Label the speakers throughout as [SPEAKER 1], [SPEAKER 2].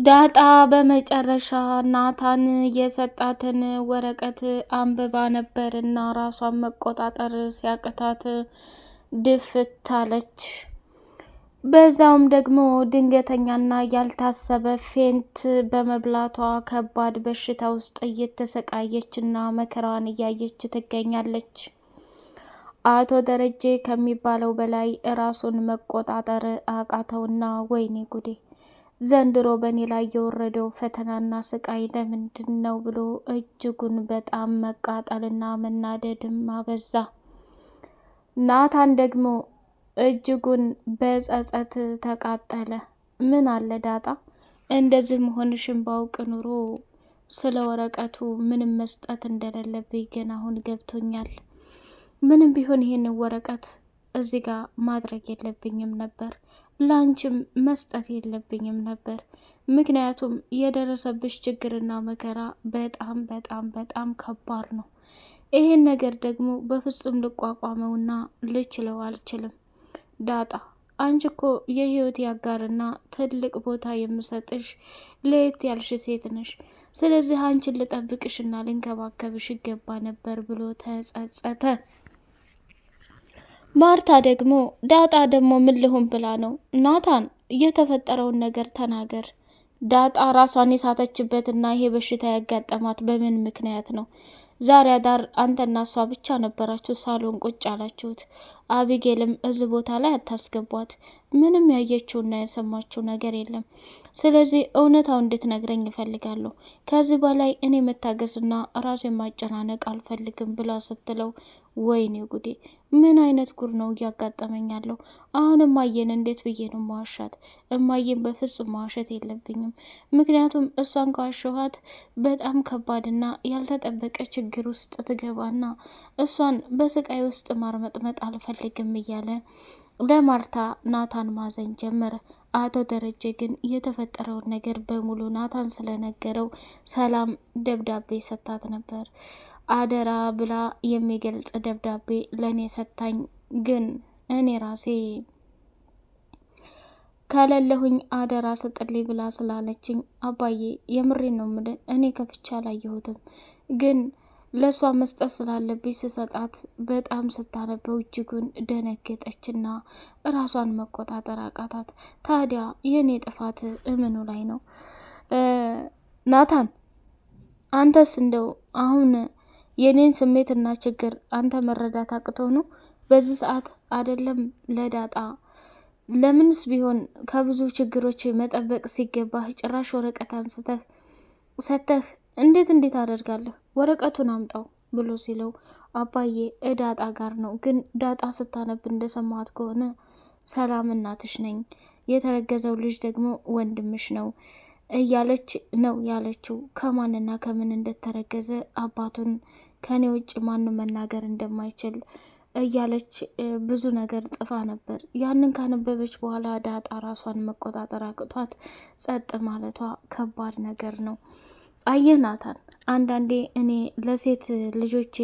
[SPEAKER 1] ዳጣ በመጨረሻ ናታን የሰጣትን ወረቀት አንብባ ነበር እና ራሷን መቆጣጠር ሲያቅታት ድፍት አለች። በዛውም ደግሞ ድንገተኛና ያልታሰበ faint በመብላቷ ከባድ በሽታ ውስጥ እየተሰቃየች እና መከራዋን እያየች ትገኛለች። አቶ ደረጀ ከሚባለው በላይ ራሱን መቆጣጠር አቃተውና ወይኔ ጉዴ ዘንድሮ በእኔ ላይ የወረደው ፈተናና ስቃይ ለምንድን ነው ብሎ እጅጉን በጣም መቃጠልና መናደድም አበዛ። ናታን ደግሞ እጅጉን በጸጸት ተቃጠለ። ምን አለ ዳጣ፣ እንደዚህ መሆንሽን ባውቅ ኑሮ ስለ ወረቀቱ ምንም መስጠት እንደሌለብኝ ግን አሁን ገብቶኛል። ምንም ቢሆን ይህንን ወረቀት እዚህ ጋር ማድረግ የለብኝም ነበር ላንቺም መስጠት የለብኝም ነበር። ምክንያቱም የደረሰብሽ ችግርና መከራ በጣም በጣም በጣም ከባድ ነው። ይሄን ነገር ደግሞ በፍጹም ልቋቋመውና ልችለው አልችልም። ዳጣ አንቺ እኮ የህይወት ያጋርና ትልቅ ቦታ የምሰጥሽ ለየት ያልሽ ሴት ነሽ። ስለዚህ አንቺን ልጠብቅሽና ልንከባከብሽ ይገባ ነበር ብሎ ተጸጸተ። ማርታ ደግሞ ዳጣ ደግሞ ምን ልሁን ብላ ነው? ናታን የተፈጠረውን ነገር ተናገር። ዳጣ ራሷን የሳተችበትና ይሄ በሽታ ያጋጠማት በምን ምክንያት ነው? ዛሬ አዳር አንተና እሷ ብቻ ነበራችሁ ሳሎን ቁጭ አላችሁት። አቢጌልም እዚህ ቦታ ላይ አታስገቧት። ምንም ያየችውና የሰማችው ነገር የለም። ስለዚህ እውነታው እንድትነግረኝ እፈልጋለሁ። ከዚህ በላይ እኔ መታገስና ራሴን ማጨናነቅ አልፈልግም ብላ ስትለው ወይኔ ጉዴ ምን አይነት ጉድ ነው እያጋጠመኝ ያለው? አሁን እማዬን እንዴት ብዬ ነው መዋሻት? እማዬን በፍጹም መዋሸት የለብኝም። ምክንያቱም እሷን ከዋሸኋት በጣም ከባድና ያልተጠበቀ ችግር ውስጥ ትገባና እሷን በስቃይ ውስጥ ማርመጥመጥ አልፈልግም እያለ ለማርታ ናታን ማዘን ጀመረ። አቶ ደረጀ ግን የተፈጠረውን ነገር በሙሉ ናታን ስለነገረው ሰላም ደብዳቤ ሰጥታት ነበር። አደራ ብላ የሚገልጽ ደብዳቤ ለእኔ ሰታኝ፣ ግን እኔ ራሴ ከሌለሁኝ አደራ ስጥልኝ ብላ ስላለችኝ አባዬ የምሬን ነው የምልህ፣ እኔ ከፍቼ አላየሁትም፣ ግን ለእሷ መስጠት ስላለብኝ ስሰጣት በጣም ስታነበው እጅጉን ደነገጠችና ራሷን መቆጣጠር አቃታት። ታዲያ የእኔ ጥፋት እምኑ ላይ ነው? ናታን አንተስ እንደው አሁን የኔን ስሜትና ችግር አንተ መረዳት አቅቶ ነው በዚህ ሰዓት አይደለም ለዳጣ ለምንስ ቢሆን ከብዙ ችግሮች መጠበቅ ሲገባህ ጭራሽ ወረቀት አንስተህ ሰተህ እንዴት እንዴት አደርጋለህ? ወረቀቱን አምጣው ብሎ ሲለው አባዬ እዳጣ ጋር ነው፣ ግን ዳጣ ስታነብ እንደሰማት ከሆነ ሰላም እናትሽ ነኝ፣ የተረገዘው ልጅ ደግሞ ወንድምሽ ነው እያለች ነው ያለችው። ከማንና ከምን እንደተረገዘ አባቱን ከኔ ውጭ ማንም መናገር እንደማይችል እያለች ብዙ ነገር ጽፋ ነበር። ያንን ካነበበች በኋላ ዳጣ ራሷን መቆጣጠር አቅቷት ጸጥ ማለቷ ከባድ ነገር ነው። አየህ ናታን፣ አንዳንዴ እኔ ለሴት ልጆቼ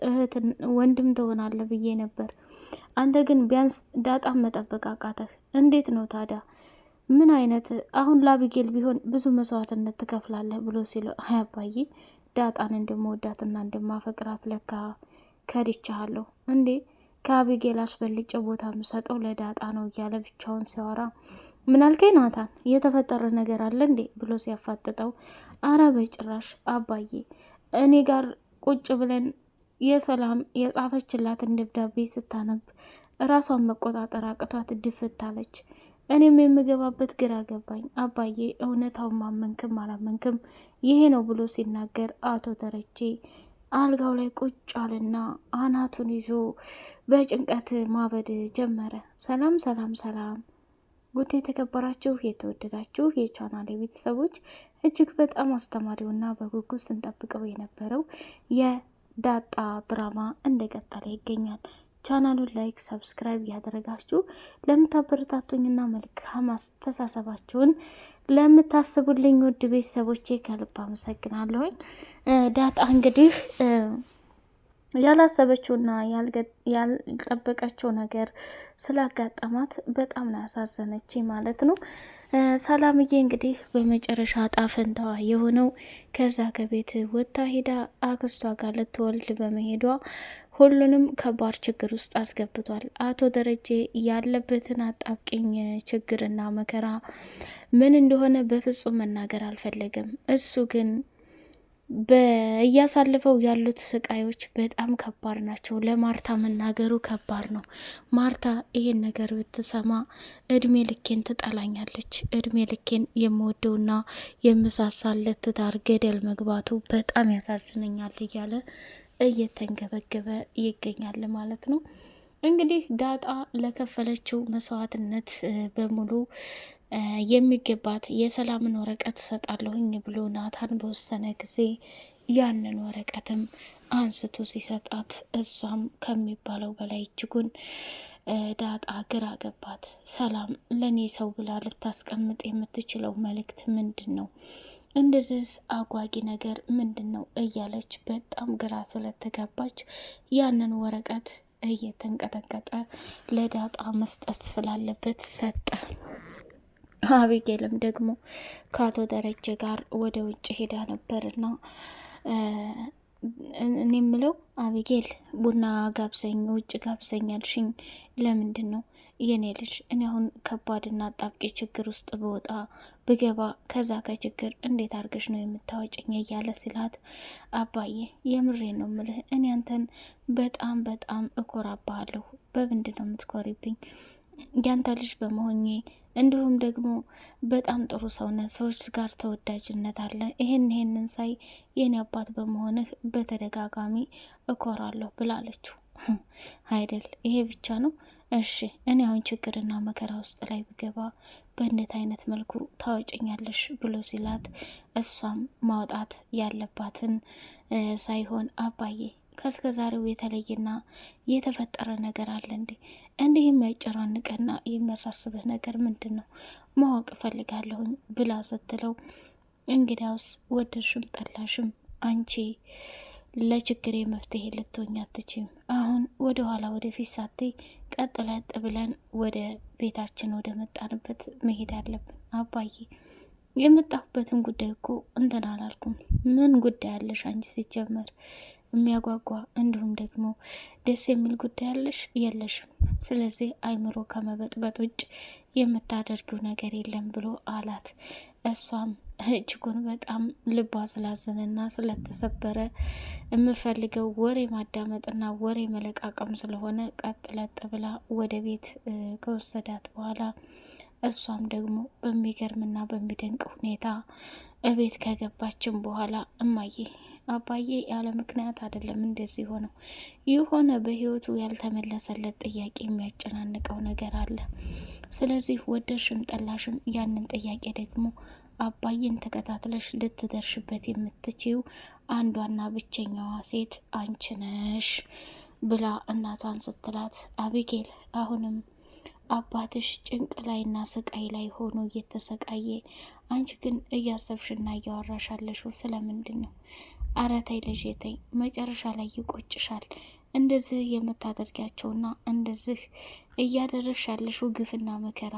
[SPEAKER 1] እህት ወንድም ትሆናለህ ብዬ ነበር። አንተ ግን ቢያንስ ዳጣን መጠበቅ አቃተህ። እንዴት ነው ታዲያ? ምን አይነት አሁን ላቢጌል ቢሆን ብዙ መስዋዕትነት ትከፍላለህ ብሎ ሲለው፣ አይ አባዬ ዳጣን እንደመወዳትና እንደማፈቅራት ለካ ከድቻለሁ እንዴ ከአቢጌል አስበልጬ ቦታ የምሰጠው ለዳጣ ነው እያለ ብቻውን ሲያወራ፣ ምናልከኝ ናታን የተፈጠረ ነገር አለ እንዴ ብሎ ሲያፋጥጠው፣ አረ በጭራሽ አባዬ እኔ ጋር ቁጭ ብለን የሰላም የጻፈችላትን ደብዳቤ ስታነብ እራሷን መቆጣጠር አቅቷት ድፍት አለች። እኔም የምገባበት ግራ ገባኝ። አባዬ እውነታውን ማመንክም አላመንክም ይሄ ነው ብሎ ሲናገር አቶ ደረጀ አልጋው ላይ ቁጭ አለና አናቱን ይዞ በጭንቀት ማበድ ጀመረ። ሰላም ሰላም ሰላም! ውድ የተከበራችሁ የተወደዳችሁ የቻናሌ ቤተሰቦች እጅግ በጣም አስተማሪውና በጉጉት ስንጠብቀው የነበረው የዳጣ ድራማ እንደቀጠለ ይገኛል። ቻናሉን like፣ subscribe እያደረጋችሁ ለምታበረታቱኝና መልካም አስተሳሰባችሁን ለምታስቡልኝ ውድ ቤተሰቦቼ ከልብ አመሰግናለሁኝ። ዳጣ እንግዲህ ያላሰበችውና ያልጠበቀችው ነገር ስላጋጠማት በጣም ነው ያሳዘነች ማለት ነው። ሰላምዬ እንግዲህ በመጨረሻ ጣፈንታዋ የሆነው ከዛ ከቤት ወጥታ ሄዳ አክስቷ ጋር ልትወልድ በመሄዷ ሁሉንም ከባድ ችግር ውስጥ አስገብቷል። አቶ ደረጀ ያለበትን አጣብቂኝ ችግርና መከራ ምን እንደሆነ በፍጹም መናገር አልፈለገም። እሱ ግን እያሳለፈው ያሉት ስቃዮች በጣም ከባድ ናቸው። ለማርታ መናገሩ ከባድ ነው። ማርታ ይሄን ነገር ብትሰማ እድሜ ልኬን ትጠላኛለች። እድሜ ልኬን የምወደውና የምሳሳለት ትዳር ገደል መግባቱ በጣም ያሳዝነኛል እያለ እየተንገበገበ ይገኛል ማለት ነው። እንግዲህ ዳጣ ለከፈለችው መስዋዕትነት በሙሉ የሚገባት የሰላምን ወረቀት እሰጣለሁኝ ብሎ ናታን በወሰነ ጊዜ ያንን ወረቀትም አንስቶ ሲሰጣት እሷም ከሚባለው በላይ እጅጉን ዳጣ ግራ ገባት። ሰላም ለእኔ ሰው ብላ ልታስቀምጥ የምትችለው መልእክት ምንድን ነው? እንደዚህ አጓጊ ነገር ምንድን ነው? እያለች በጣም ግራ ስለተጋባች ያንን ወረቀት እየተንቀጠቀጠ ለዳጣ መስጠት ስላለበት ሰጠ። አቢጌልም ደግሞ ከአቶ ደረጀ ጋር ወደ ውጭ ሄዳ ነበርና እኔ የምለው አቢጌል ቡና ጋብዘኝ፣ ውጭ ጋብዘኝ አልሽኝ ለምንድን ነው የኔ ልጅ? እኔ አሁን ከባድና አጣብቂ ችግር ውስጥ ብወጣ ብገባ ከዛ ከችግር እንዴት አድርገሽ ነው የምታወጭኝ? እያለ ሲላት፣ አባዬ የምሬ ነው ምልህ እኔ አንተን በጣም በጣም እኮራባለሁ። በምንድን ነው የምትኮሪብኝ? ያንተ ልጅ በመሆኜ እንዲሁም ደግሞ በጣም ጥሩ ሰውነት፣ ሰዎች ጋር ተወዳጅነት አለ። ይህን ይህንን ሳይ የኔ አባት በመሆንህ በተደጋጋሚ እኮራለሁ ብላለችው። አይደል ይሄ ብቻ ነው? እሺ እኔ አሁን ችግርና መከራ ውስጥ ላይ ብገባ በእንዴት አይነት መልኩ ታወጭኛለሽ ብሎ ሲላት፣ እሷም ማውጣት ያለባትን ሳይሆን አባዬ ከእስከ ዛሬው የተለየና የተፈጠረ ነገር አለ እንዴ? እንዲህ የሚያጨናንቅና የሚያሳስብህ ነገር ምንድን ነው? ማወቅ እፈልጋለሁኝ ብላ ስትለው እንግዲያውስ ወደድሽም ጠላሽም አንቺ ለችግሬ መፍትሄ ልትሆኝ አትችይም። አሁን ወደ ኋላ ወደፊት ሳትይ ቀጥ ለጥ ብለን ወደ ቤታችን ወደ መጣንበት መሄድ አለብን። አባዬ የመጣሁበትን ጉዳይ እኮ እንትን አላልኩም። ምን ጉዳይ አለሽ አንቺ ሲጀመር የሚያጓጓ እንዲሁም ደግሞ ደስ የሚል ጉዳይ አለሽ የለሽም። ስለዚህ አይምሮ ከመበጥበጥ ውጭ የምታደርጊው ነገር የለም ብሎ አላት። እሷም እጅጉን በጣም ልቧ ስላዘነና ስለተሰበረ የምፈልገው ወሬ ማዳመጥና ወሬ መለቃቀም ስለሆነ ቀጥ ለጥ ብላ ወደ ቤት ከወሰዳት በኋላ እሷም ደግሞ በሚገርምና በሚደንቅ ሁኔታ እቤት ከገባችን በኋላ እማዬ አባዬ ያለ ምክንያት አይደለም እንደዚህ ሆነው የሆነ በህይወቱ ያልተመለሰለት ጥያቄ የሚያጨናንቀው ነገር አለ። ስለዚህ ወደድሽም ጠላሽም ያንን ጥያቄ ደግሞ አባዬን ተከታትለሽ ልትደርሽበት የምትችይው አንዷና ብቸኛዋ ሴት አንቺ ነሽ ብላ እናቷን ስትላት አቢጌል አሁንም አባትሽ ጭንቅ ላይና ስቃይ ላይ ሆኖ እየተሰቃየ አንቺ ግን እያሰብሽና እያወራሽ ያለሽው ስለምንድን ነው? ኧረ ተይ ልጄ ተይ፣ መጨረሻ ላይ ይቆጭሻል። እንደዚህ የምታደርጊያቸውና እንደዚህ እያደረግሽ ያለሽው ግፍና መከራ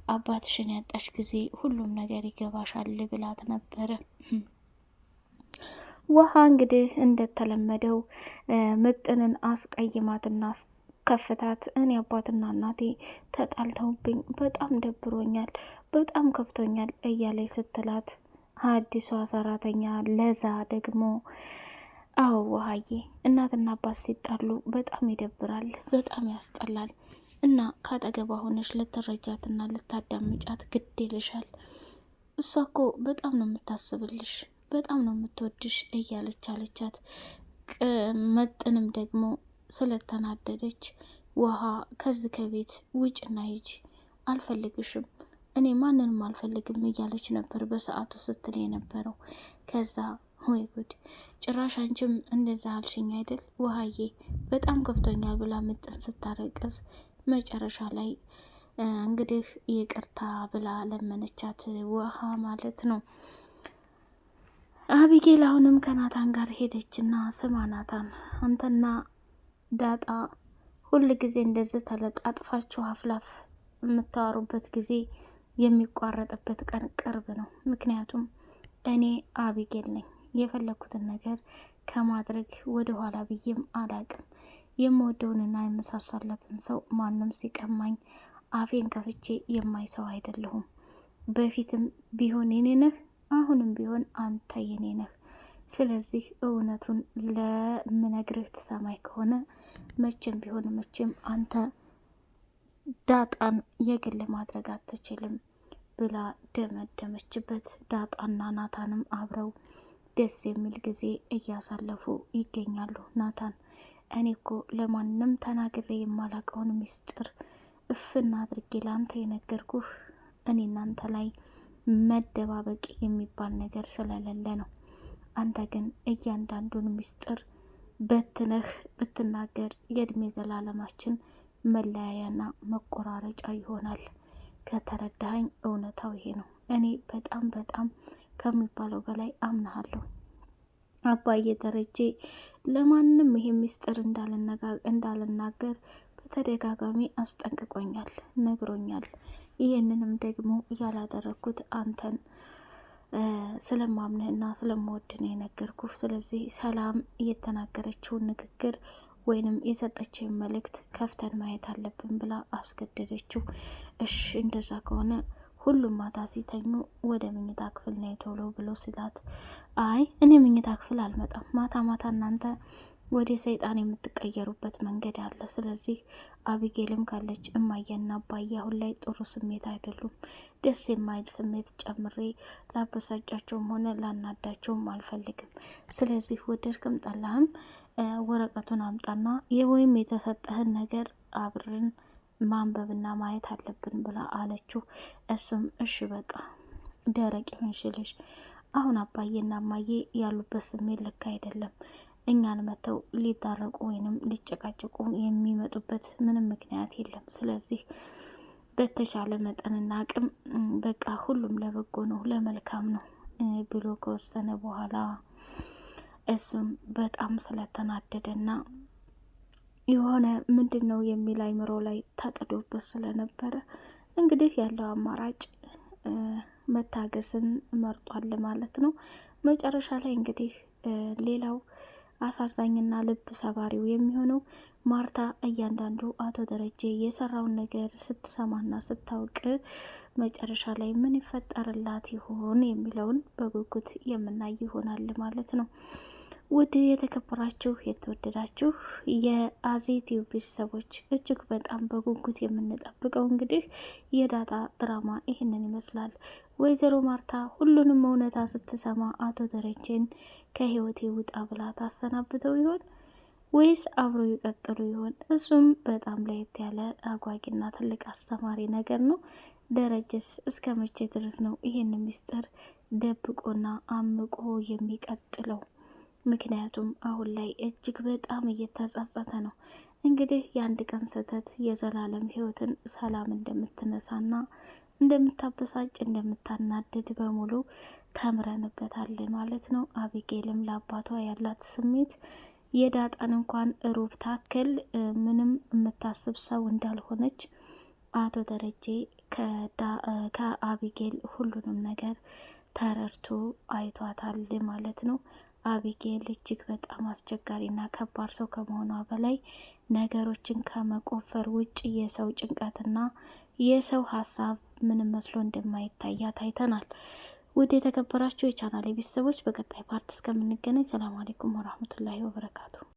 [SPEAKER 1] አባትሽን ያጣሽ ጊዜ ሁሉም ነገር ይገባሻል ብላት ነበረ። ውሃ እንግዲህ እንደተለመደው ምጥንን አስቀይማትና ከፍታት እኔ አባትና እናቴ ተጣልተውብኝ በጣም ደብሮኛል፣ በጣም ከፍቶኛል እያለች ስትላት አዲሷ ሰራተኛ ለዛ ደግሞ አዎ ውሃዬ፣ እናትና አባት ሲጣሉ በጣም ይደብራል፣ በጣም ያስጠላል። እና ካጠገቧ ሆነሽ ልትረጃትና ልታዳምጫት ግድ ይልሻል። እሷ እኮ በጣም ነው የምታስብልሽ፣ በጣም ነው የምትወድሽ እያለች አለቻት። መጥንም ደግሞ ስለተናደደች ውሃ ከዚህ ከቤት ውጭና ሂጂ፣ አልፈልግሽም፣ እኔ ማንንም አልፈልግም እያለች ነበር በሰዓቱ ስትል የነበረው። ከዛ ወይ ጉድ ጭራሽ አንቺም እንደዛ አልሽኝ አይደል ውሃዬ፣ በጣም ከፍቶኛል ብላ ምጥን ስታለቅስ መጨረሻ ላይ እንግዲህ ይቅርታ ብላ ለመነቻት ውሃ ማለት ነው። አቢጌል አሁንም ከናታን ጋር ሄደችና ስማ ናታን፣ አንተና ዳጣ ሁል ጊዜ እንደዚህ ተለጣጥፋችሁ አፍላፍ የምታወሩበት ጊዜ የሚቋረጥበት ቀን ቅርብ ነው። ምክንያቱም እኔ አቢጌል ነኝ። የፈለግኩትን ነገር ከማድረግ ወደ ኋላ ብዬም አላቅም። የምወደውንና የመሳሳለትን ሰው ማንም ሲቀማኝ አፌን ከፍቼ የማይ ሰው አይደለሁም። በፊትም ቢሆን የኔ ነህ፣ አሁንም ቢሆን አንተ የኔ ነህ። ስለዚህ እውነቱን ለምነግርህ ትሰማይ ከሆነ መቼም ቢሆን መቼም አንተ ዳጣን የግል ማድረግ አትችልም ብላ ደመደመችበት። ዳጣና ናታንም አብረው ደስ የሚል ጊዜ እያሳለፉ ይገኛሉ። ናታን እኔ እኮ ለማንም ተናግሬ የማላቀውን ሚስጥር እፍና አድርጌ ለአንተ የነገርኩህ እኔ እናንተ ላይ መደባበቅ የሚባል ነገር ስለሌለ ነው። አንተ ግን እያንዳንዱን ሚስጥር በትነህ ብትናገር የእድሜ ዘላለማችን መለያያና መቆራረጫ ይሆናል። ከተረዳኸኝ እውነታው ይሄ ነው። እኔ በጣም በጣም ከሚባለው በላይ አምናሃለሁ። አባዬ ደረጀ ለማንም ይሄ ሚስጥር እንዳልናገር በተደጋጋሚ አስጠንቅቆኛል፣ ነግሮኛል። ይህንንም ደግሞ ያላደረግኩት አንተን ስለማምንህና ስለምወድ ነው የነገርኩህ። ስለዚህ ሰላም እየተናገረችውን ንግግር ወይንም የሰጠችውን መልእክት ከፍተን ማየት አለብን ብላ አስገደደችው። እሽ እንደዛ ከሆነ ሁሉም ማታ ሲተኙ ወደ መኝታ ክፍል ነይ ቶሎ ብሎ ስላት፣ አይ እኔ መኝታ ክፍል አልመጣም፣ ማታ ማታ እናንተ ወደ ሰይጣን የምትቀየሩበት መንገድ አለ። ስለዚህ አቢጌልም ካለች እማዬና አባዬ አሁን ላይ ጥሩ ስሜት አይደሉም። ደስ የማይል ስሜት ጨምሬ ላበሳጫቸውም ሆነ ላናዳቸውም አልፈልግም። ስለዚህ ወደድክም ጠላህም ወረቀቱን አምጣና ወይም የተሰጠህን ነገር አብረን ማንበብና ማየት አለብን ብላ አለችው። እሱም እሺ በቃ ደረቅ ይሆንሽልሽ አሁን አባዬና እማዬ ያሉበት ስሜት ልክ አይደለም። እኛን መተው ሊታረቁ ወይንም ሊጨቃጨቁ የሚመጡበት ምንም ምክንያት የለም። ስለዚህ በተሻለ መጠንና አቅም በቃ ሁሉም ለበጎ ነው ለመልካም ነው ብሎ ከወሰነ በኋላ እሱም በጣም ስለተናደደና የሆነ ምንድን ነው የሚል አይምሮ ላይ ተጥዶበት ስለነበረ እንግዲህ ያለው አማራጭ መታገስን መርጧል ማለት ነው። መጨረሻ ላይ እንግዲህ ሌላው አሳዛኝና ልብ ሰባሪው የሚሆነው ማርታ እያንዳንዱ አቶ ደረጀ የሰራውን ነገር ስትሰማና ስታውቅ መጨረሻ ላይ ምን ይፈጠርላት ይሆን የሚለውን በጉጉት የምናይ ይሆናል ማለት ነው። ውድ የተከበራችሁ የተወደዳችሁ የአዜ ቲዩብ ቤተሰቦች እጅግ በጣም በጉጉት የምንጠብቀው እንግዲህ የዳጣ ድራማ ይህንን ይመስላል። ወይዘሮ ማርታ ሁሉንም እውነታ ስትሰማ አቶ ደረጀን ከህይወቴ ውጣ ብላ ታሰናብተው ይሆን ወይስ አብሮ ይቀጥሉ ይሆን? እሱም በጣም ለየት ያለ አጓጊና ትልቅ አስተማሪ ነገር ነው። ደረጀስ እስከ መቼ ድረስ ነው ይህን ሚስጥር ደብቆና አምቆ የሚቀጥለው? ምክንያቱም አሁን ላይ እጅግ በጣም እየተጸጸተ ነው። እንግዲህ የአንድ ቀን ስህተት የዘላለም ህይወትን ሰላም እንደምትነሳና እንደምታበሳጭ እንደምታናድድ በሙሉ ተምረንበታል ማለት ነው። አቢጌልም ለአባቷ ያላት ስሜት የዳጣን እንኳን ሩብ ታክል ምንም የምታስብ ሰው እንዳልሆነች አቶ ደረጀ ከአቢጌል ሁሉንም ነገር ተረድቶ አይቷታል ማለት ነው። አቢጌል እጅግ በጣም አስቸጋሪና ከባድ ሰው ከመሆኗ በላይ ነገሮችን ከመቆፈር ውጭ የሰው ጭንቀትና የሰው ሀሳብ ምንም መስሎ እንደማይታያት አይተናል። ውድ የተከበራችሁ የቻናል ቤተሰቦች በቀጣይ part እስከምንገናኝ ሰላም አሌይኩም ወራህመቱላሂ ወበረካቱ።